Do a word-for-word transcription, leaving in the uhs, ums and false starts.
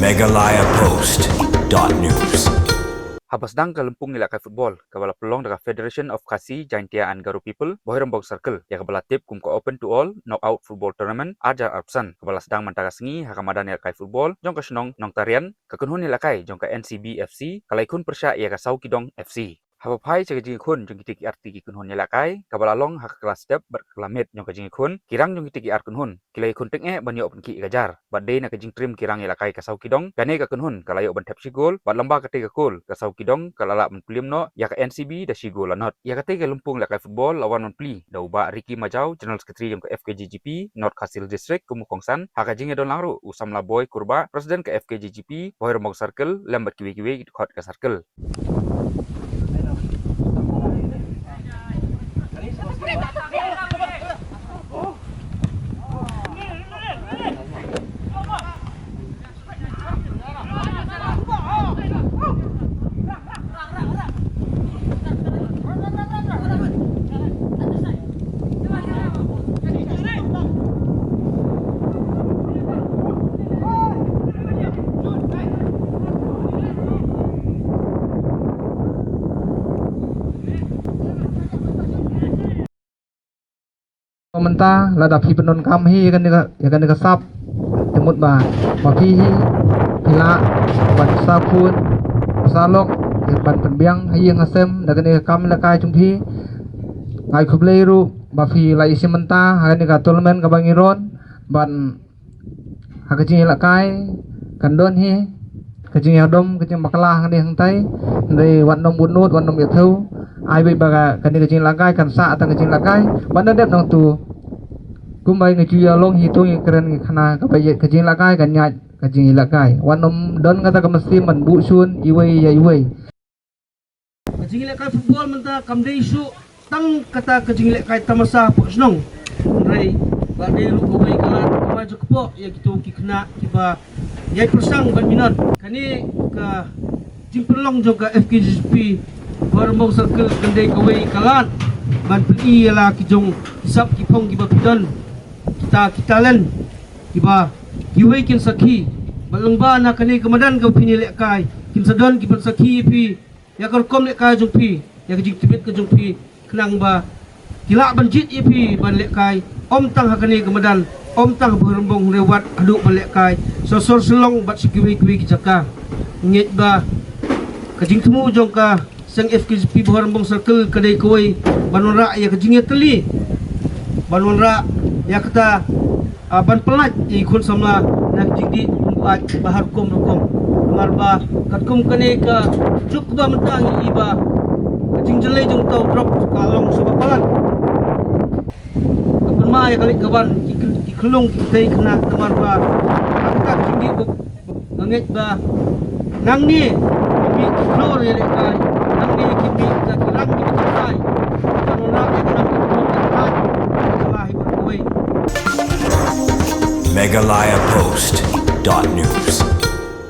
Meghalaya Post dot news. Haba sdang ka lympung ïalehkai football kaba la pynlong da ka Federation of Khasi Jaintia and Garo People Bhoirymbong Circle, ïa kaba la tip kum ka Open to All Knockout Football Tournament ar hajar arphew san, kaba la sdang mynta ka sngi ha ka madan ïalehkai football jong ka shnong Nongtarian, ka kynhun ïalehkai jong ka N C B F C ka la ïakhun pyrshah ïa ka Sawkydong F C. Haba phai sha ka jingïakhun jong kita ki artylli ki kynhun ïalehkai kaba la long ha ka kylla step bad ka kylla miet jong ka jingïakhun, ki rang jong kita ki ar kynhun ki la ïakhun tyngeh ban ïoh pynkhih ïa ka jar. Bad dei na ka jingtrim ki rang ïalehkai ka Sawkydong, kane ka kynhun ka la ïoh ban thep shi gol, bad lyngba katei ka gol ka Sawkydong ka la lah ban plie noh ïa ka N C B da shi gol la not. Ïa katei ka lympung ïalehkai football la wan ban plie da u Bah Ricky Majaw, General Secretary jong ka F K J G P North Khasi Hills District, kum u kongsan, ha ka jingïadon lang ruh u samla Boi Kurbah, President ka F K J G P Bhoirymbong Circle, lem bad kiwei kiwei ki dkhot ka circle. Mynta lada phi pyndonkam hi ïa kane ka, ïa kane ka sap, te mut ba, ba phi hi phi lah ban sa phone, sa lok, ban pynbiang ha ïing ha sem da kane ka kam ïalehkai jong phi. Nga ai khublei ruh ba phi la ïashim bynta ha kane ka tournament kaba ngi run, ban ha ka jingïalehkai kan don hi ka jingïadom, ka jingbakla hangne hangtai. Hynrei wat nym bud nud, wat nym ïathuh. Ai beit ba ka, kane ka jingïalehkai kan sah tang ka jingïalehkai. Bad na dep nangtu, kumba ngi ju ïa long hi, to ngi kren ngi khana, kaba ïeit ka jingïalehkai kan ïaid ka jingïalehkai. Wat nym don kata ka mynsiem ban buh shun iwei ïa iwei. Ka jingïalehkai football mynta kam dei shuh tang kata ka jingïalehkai tamasa hapoh shnong. Hynrei ba dei ruh kawei ka lad kaba jylliew ïa kito ki khynnah kiba ïai pyrshang ban minot. Kane ka jingpynlong jong ka F K J G P Bhoirymbong Circle kan dei kawei ka lad ban pyni ïa la ki jong ki sap ki phong kiba phi don, kita ki talent kiba kiwei kin sakhi. Bad lyngba na kane ka madan kaba phin ïalehkai, kin sa don ki ban sakhi ïa phi ïa ka rukom lehkai jong phi, ïa ka jingtbit ka jong phi, khnang ba ki lah ban jied ïa phi ban lehkai, ym tang ha kane ka madan, ym tang ha Bhoirymbong, hynrei wat haduh ban lehkai sha sor Shillong bad sha kiwei kiwei ki jaka. Ngeit ba ka jingthmu jong ka seng F K J P Bhoirymbong Circle ka dei kawei ban wanrah ïa ka jingïatylli, ban wanrah ïa kata, ah, ban pyllait ïa ki khun samla na ka jingdih bun buaid ba har rukom rukom. Namar ba katkum kane ka juk ba mynta ngi i ba ka jingjyllei jong uta u drok ka long shibun palat. Ka pynmih ïa ka leit ka wan ki khl-, ki khyllung ki kynthei khynnah namar ba ka, ka jingdih ba Nga ngeit ba nangne ki mih ki khlur ïalehkai, nangne ki mih ka ki rang ki ki tai. Ka nongrang ïa ka nang ka khlur ka tai. Ka la hi ba kawei. Meghalaya Post dot news.